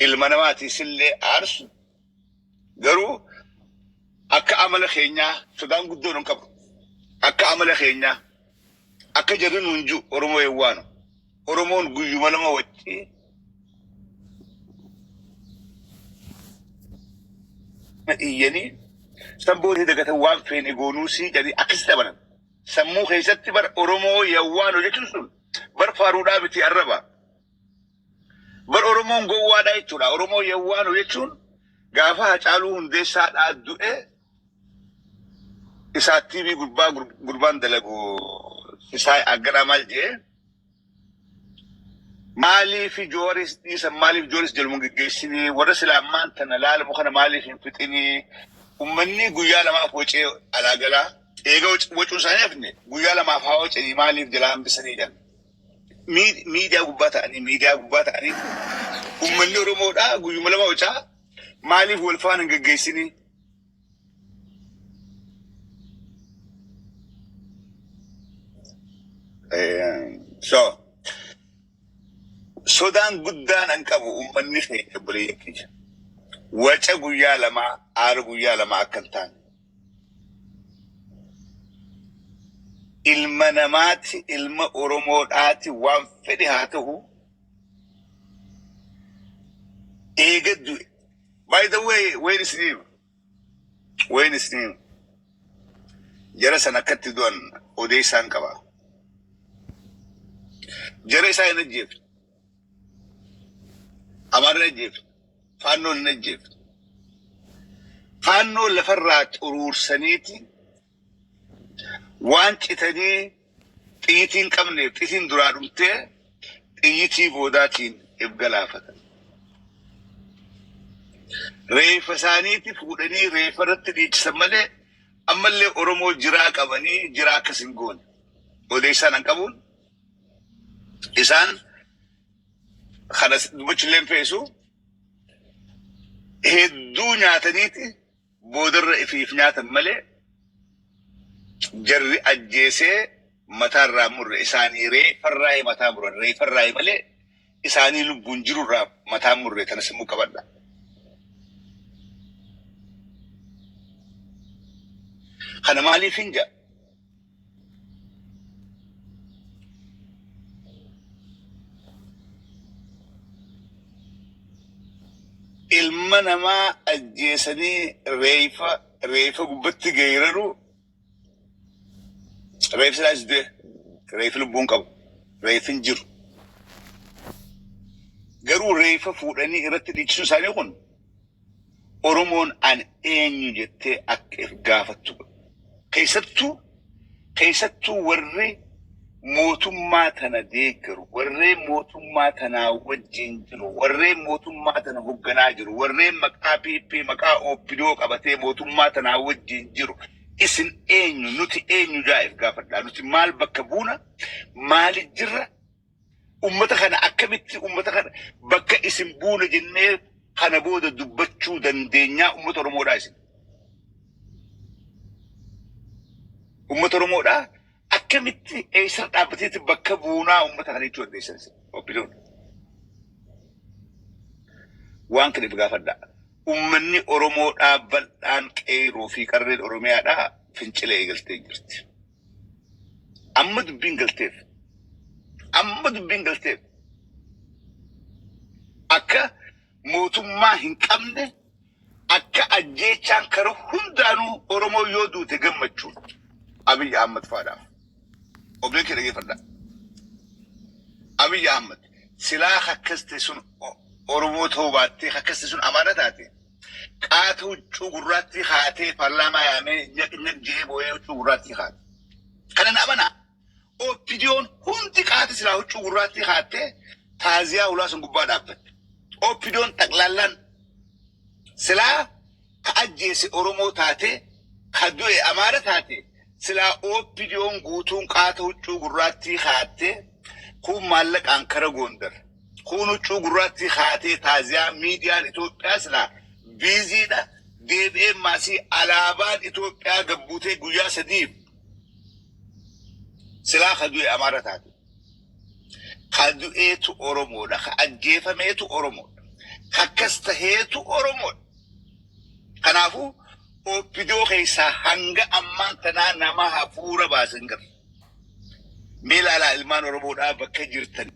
Ilma namaatiis illee aarsu garuu akka amala keenyaa sodaan guddoon hin qabu. Akka amala keenyaa akka jarri nuun jiru Oromoo yewwaanu. Oromoon guyyuma lama waccee iyyanii san booda dagatan waan feene goonuu sii jedhanii akkasitti amanan. Sammuu keessatti bar Oromoo yawwaanu jechuun sun bar faaruudhaa miti arraba. Bar Oromoon gowwaadha jechuudha. Oromoo yawwaanu jechuun gaafa Hacaaluu Hundeessaadhaa du'e isaa TV gurbaa gurbaan dalagu Sisaay Aggaraa maal jee maaliif Jooris dhiisan, maaliif Jooris jaluma geggeessinii, warra silaa ammaan tana laalamu kana maaliif hin fixinii, ummanni guyyaa lamaaf wacee alaa galaa eega wacuun isaanii hafne guyyaa lamaaf haa wacanii maaliif jalaa hambisanii jedhan. Miidiyaa gubbaa ta'anii uummanni Oromoodhaa guyyuma lama wacaa maaliif wal faana hin geggeessinii? So sodaan guddaan an qabu uummanni keenya obboleeyyan kiyya. Waca guyyaa lamaa aara guyyaa lamaa akka hin taane. Ilma namaati, ilma Oromoodhaati, waan fedhe haa ta'u eega du'e. By the way, wayne isiniif wayne isiniif jara san akkatti du'an odeessaan qaba. Jara isaa hin ajjeefne. Amaarri hin ajjeefne. Faannoon hin ajjeefne. Faannoo lafarraa xuruursaniiti waan citanii xiyyitii hin qabneef xiyyitiin duraa dhumtee xiyyitii boodaatiin if galaafatan. Reeffa isaaniiti fuudhanii reeffa irratti dhiichisan malee ammallee Oromoo jiraa qabanii jiraa akkas hin goone. Odeessaan an qabuun isaan kana dubbachuu hin feesu hedduu nyaataniiti boodarra ifiif nyaatan malee jarri ajjeesee mataarraa murre isaanii reeffarraa mataa muran reeffarraa malee isaanii lubbuun jirurraa mataa murre tanas immoo qabadha. Kana maaliif hin jedha? Ilma namaa ajjeesanii reeffa gubbatti geeraru reeffi silaas du'e, reeffi lubbuun qabu, reeffi hin jiru. Garuu reeffa fuudhanii irratti dhiichisuu isaanii kun Oromoon an eenyu jettee akka if gaafattu godha. Keessattuu warri mootummaa tana deeggaru, warreen mootummaa tanaa wajjin jiru, warreen mootummaa tana hogganaa jiru, warreen maqaa PP, maqaa OPDO qabatee mootummaa tanaa wajjin jiru, isin eenyu, nuti eenyu jaa if gaafadhaa. Nuti maal bakka buuna, maali jirra? Ummata kana akkamitti ummata kana bakka isin buuna jennee kana booda dubbachuu dandeenyaa ummata Oromoodhaa isin. Ummata Oromoodhaa akkamitti eessa dhaabbateetti bakka buunaa ummata kana jechuu dandeessan isin. Oppidoon. Waan kana if gaafadhaa. Ummanni Oromoodhaa bal'aan qeerroo fi qarreen Oromiyaadhaa fincila eegaltee jirti. Amma dubbiin galteef. Amma dubbiin galteef. Akka mootummaa hin qabne, akka ajjeechaan kara hundaanuu Oromoo yoo duute gammachuun Abiy Ahmad faadhaaf. Obboleen kee dhageeffadhaa. Abiy Ahmad silaa akkas ta'e sun Oromoo ta'uu baattee akkas ta'e sun Amaara taate qaata huccuu gurraattii kaatee paarlaamaa yaamee nyaq nyaq je'ee boo'ee huccuu gurraattii kaate. Kana na amanaa. OPDOn hundi qaata silaa huccuu gurraattii kaattee taaziyaa hulaa sun gubbaa dhaabbatte. OPDOn xaqlaallaan silaa ka ajjeese Oromoo taate ka du'e Amaara taate silaa OPDOn guutuun qaata huccuu gurraattii kaattee kuun maallaqaan kara Goondar. Kuun huccuu gurraattii kaatee taaziyaa miidiyaan Itoophiyaa silaa biiziidha. Deebi'ee maasii alaabaan Itoophiyaa gabbuutee guyyaa sadiif silaa ka du'e Amaara taate. Ka du'eetu Oromoodha. Ka ajjeefameetu Oromoodha. Akkas taheetu Oromoodha. Kanaafuu OPDO keessaa hanga ammaan tanaa nama hafuura baase hin garre. Mee ilaalaa ilmaan Oromoodhaa bakka jirtan.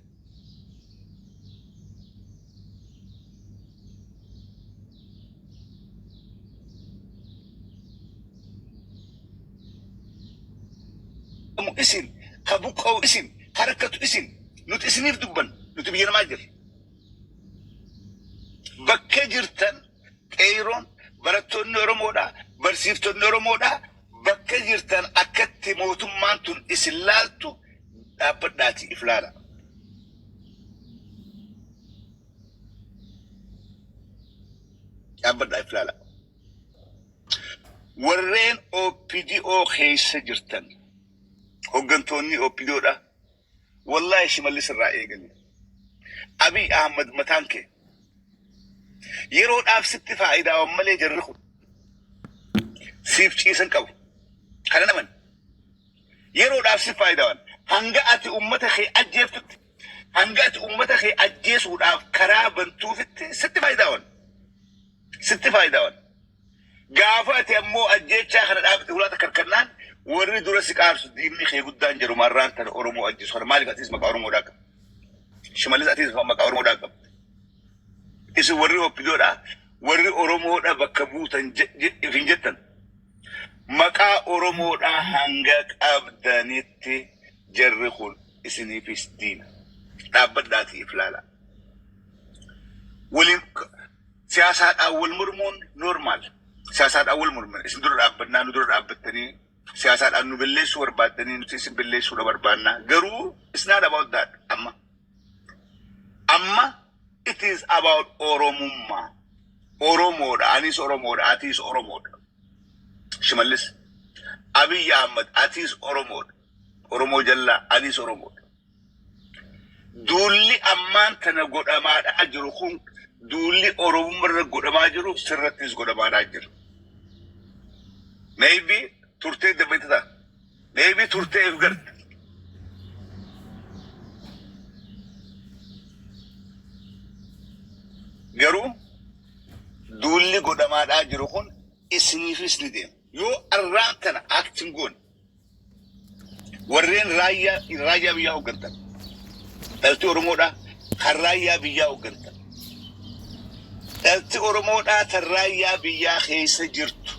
Isin ka buqqa'u, isin ka rakkatu, isin nuti isiniif dubban, nuti biyya namaa jirra. Bakka jirtan qeeyroon barattoonni Oromoodha, barsiiftonni Oromoodha, bakka jirtan akkatti mootummaan tun isin laaltu dhaabbadhaatii if laala. Dhaabbadhaa if laala. Warreen OPDO keessa jirtan, hooggantoonni OPDOdha. Wallaahi Shimallis irraa eegali. Abiy Ahmad mataan kee. Yeroodhaaf sitti faayidaawwan malee jarri kun siif ciisan qabu. Kana naman. Yeroodhaaf si faayidaawwan. Hanga ati uummata kee ajjeeftutti, hanga ati uummata kee ajjeesuudhaaf karaa bantuufitti sitti faayidaawwan. Sitti faayidaawwan. Gaafa ati ammoo ajjeechaa kana dhaabde hulaa takka harkannaan warri dura si qaarsu diinni kee guddaan jedhu marraan tana Oromoo ajjeesu kana. Maaliif atis maqaa Oromoodhaa qabda? Shimallis atis maqaa Oromoodhaa qabda. Isin warri OPDOdha, warri Oromoodha bakka buutan hin jettan. Maqaa Oromoodhaa hanga qabdanitti jarri kun isiniifis diina. Dhaabbadhaatii if ilaalaa. Waliin siyaasaadhaan wal mormuun normal. Siyaasaadhaan wal morman. Isin dura dhaabbannaa, nu dura dhaabbattanii siyaasaadhaan nu balleessuu barbaaddanii, nuti isin balleessuudha barbaannaa. Garuu it's not about that amma. Amma it is about Oromummaa. Oromoodha. Anis Oromoodha. Atis Oromoodha. Shimallis. Abiy Ahmad, atis Oromoodha. Oromoo jallaa, anis Oromoodha. Duulli ammaan tana godhamaadhaa jiru kun, duulli Oromummaa irra godhamaa jiru sirrattis godhamaadhaa jira. Maybe turtee dabbaita ta'a. Maybe turtee if garte. Garuu duulli godhamaadhaa jiru kun isiniifis ni deema. Yoo arraan tana acting goone, warreen raayyaa biyyaa hooggantan, dhalti Oromoodhaa kan raayyaa biyyaa hooggantan, dhalti Oromoodhaa tan raayyaa biyyaa keessa jirtu,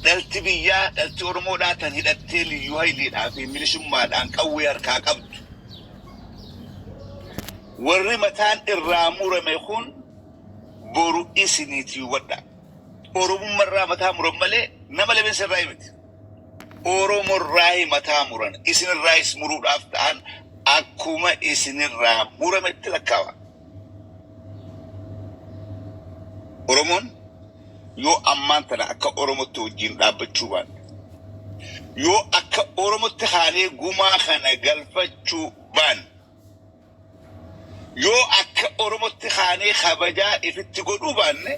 dhalti biyyaa, dhalti Oromoodhaa tan hidhattee liyyuu hayiliidhaa fi milishummaadhaan qawwee harkaa qabdu, warri mataan irraa murame kun boru isiniiti hubadhaa. Oromummarraa mataa muran malee nama lebeensa irraa miti. Oromorraa mataa muran, isinirraayis muruudhaaf ta'an, akkuma isinirraa murametti lakkaawa. Oromoon yoo ammaan tana akka Oromootti wajjin dhaabbachuu baanne, yoo akka Oromootti kaanee gumaa kana galfachuu baanne, yoo akka Oromootti kaanee kabajaa ifitti godhuu baanne,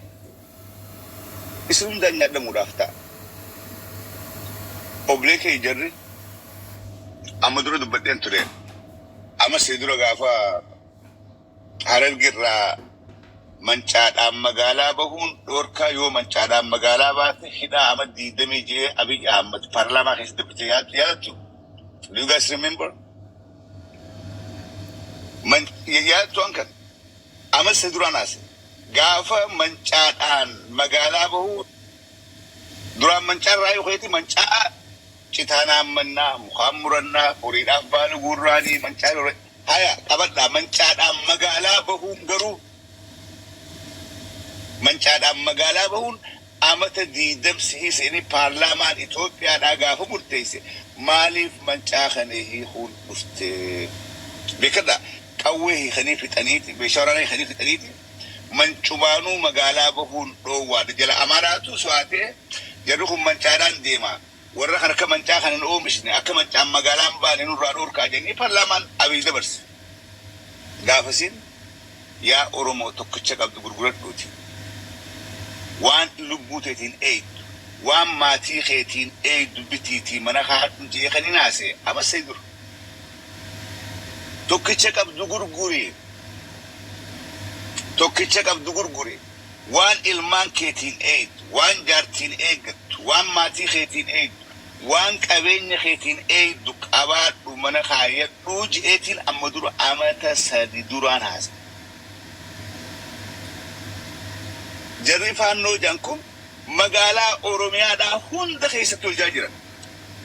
isin hundaan nyaadhamuudhaaf ta'a. Oblee kee jarri amma dura dubbadheen ture. Amma see dura gaafa Hararge irraa mancaadhaan magaalaa bahuun dhoorkaa, yoo mancaadhaan magaalaa baate hidhaa ama 20 jee Abiy Ahmad paarlaamaa keessatti dubbate yaadattu? Do you guys remember? Yaadattu an kan? Amma see duraan haase. Gaafa mancaadhaan magaalaa bahuu duraan mancaarraa yoo keeti mancaa citaa naammannaa, mukaan murannaa, horiidhaaf baala guurraanii mancaa haya qabadhaa. Mancaadhaan magaalaa bahuun garuu, mancaadhaan magaalaa bahuun amata 20 sihii seenii paarlaamaan Itoophiyaadhaa gaafa murteesse maaliif mancaa kana hiikuun dhufte? Beekadhaa, qawwee hiikanii fixaniiti, meeshaa waraanaa hiikanii fixaniiti, mancumaanuu magaalaa bahuun dhoowwaadha. Jala Amaaraatu so'aatee jarri kun mancaadhaan deema. Warra kan akka mancaa kana hin oomishne, akka mancaan magaalaan baane nurraa dhoorkaa jennee paarlaamaan Abiy dabarse. Gaafasiin yaa Oromoo tokkicha qabdu gurguradhuuti. Waan lubbuu teetiin eeydu, waan maatii keetiin eeydu bitiitii mana kaadhu jee kan hin haasee amasee dura. Tokkicha qabdu gurguri. Tokkicha qabdu gurguri. Waan ilmaan keetiin eegdu, waan jaartiin eeggattu, waan maatii keetiin eegdu, waan qabeenya keetiin eegdu qabaadhu, mana kaayyadhuu je'eetiin amma dura amata 3 duraan haasa. Jarri Faannoo jedhan kun magaalaa Oromiyaadhaa hunda keessatti hojjaa jiran.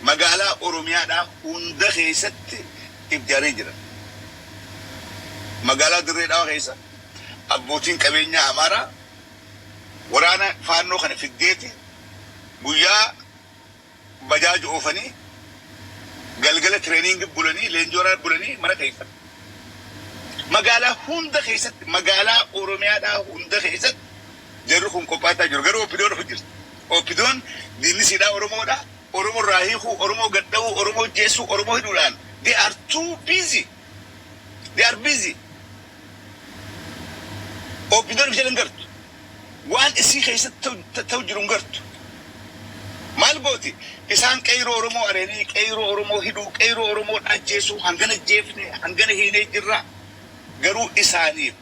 Magaalaa Oromiyaadhaa hunda keessatti if jaaree jiran. Magaalaa Dirree Dhawaa keessa abbootiin qabeenyaa Amaaraa waraana Faannoo kana fiddeeti guyyaa bajaaj oofanii, galgala training bulanii, leenjii waraana bulanii mana keessa. Magaalaa hunda keessatti, magaalaa Oromiyaadhaa hunda keessatti jarri kun qophaataa jiru. Garuu OPDOn ofi jirti. OPDOn diinni siidhaa Oromoodha. Oromoo irraa hiikuu, Oromoo gad dha'uu, Oromoo jeessuu, Oromoo hidhuudhaan they are too busy. They are busy. OPDOn if jala hin gartu. Waan isii keessatti ta'u jiru hin gartu. Maal gooti? Isaan qeeyroo Oromoo areanii, qeeyroo Oromoo hidhuu, qeeyroo Oromoo ajjeesuu, hangana jeefne, hangana hiinee jirra. Garuu isaaniif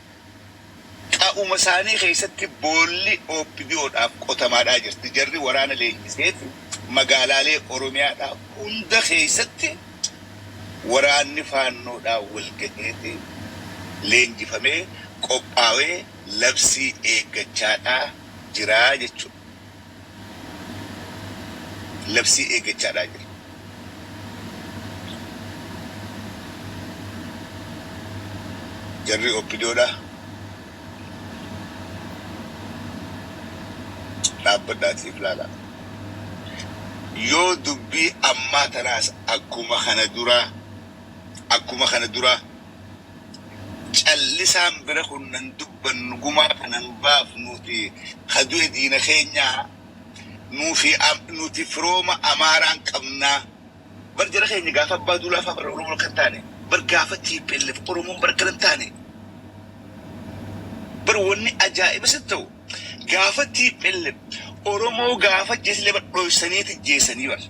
qa'uma isaanii keessatti boolli OPDOdhaaf qotamaadhaa jirti. Jarri waraana leenjiseeti magaalaalee Oromiyaadhaa hunda keessatti waraanni Faannoodhaa wal gaheeti leenjifamee qophaawee labsii eeggachaadhaa jiraa jechuudha. Labsii eeggachaadhaa jira. Jarri OPDOdhaa dhaabbadhaatiif ilaalaa. Yoo dubbii ammaa tanaas akkuma kana duraa callisaan bira kunnan dubbannu, gumaa kanan baafnuuti, ka du'e diina keenyaa, nuufi nuti firooma Amaaraan qabnaa. Bar jara keenya, gaafa Abbaa Duulaa fa'aa bara Oromoon kan taane, bar gaafa TPLF Oromoon bar kan taane, bar wanni ajaa'iba sitti ta'u, gaafa TPLF Oromoo gaafa jeeslee bar dhoysaniiti jeesanii bar.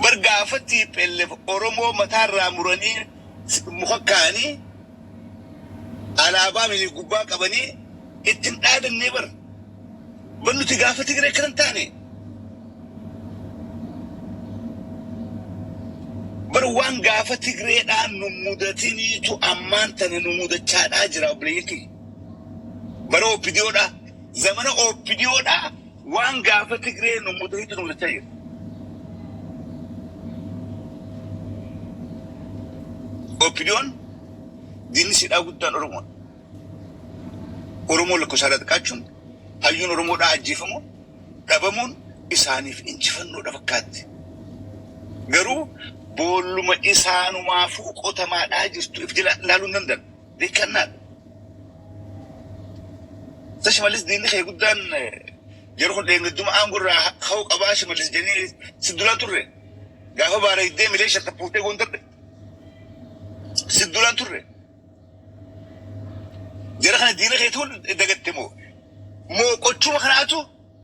Bar gaafa TPLF Oromoo mataarraa muranii muka kaa'anii, alaabaa mini gubbaa qabanii ittiin dhaadannee bar. Bar nuti gaafa Tigree kan taane. Bar waan gaafa Tigreedhaan nu mudatiniitu ammaan tana nu mudachaadhaa jira, obboleeyyan kiyya. Bara OPDOdhaa. Zamana OPDOdhaa waan gaafa Tigree nu mudatiniitu nu mudachaa jira. OPDOn diinni siidhaa guddaan Oromoodha. Oromoo lakkoofsa xiqqaachuun, hayyuun Oromoodhaa ajjeefamuun, dhabamuun isaaniif injifannoodha fakkaatti. Garuu boolluma isaanumaafuu qotamaadhaa jirtu if jala ilaaluu hin danda'an. They cannot. Isa Shimallis diinni kee guddaan, yeroo kun dheengadduma aangoo irraa ka'uu qabaa Shimallis jedhanii si dulaan turre. Gaafa baara iddee milee shattafuutee goondarre. Si dulaan turre. Jara kana diina keetuun dagatte moo? Moo qochuma kanaatu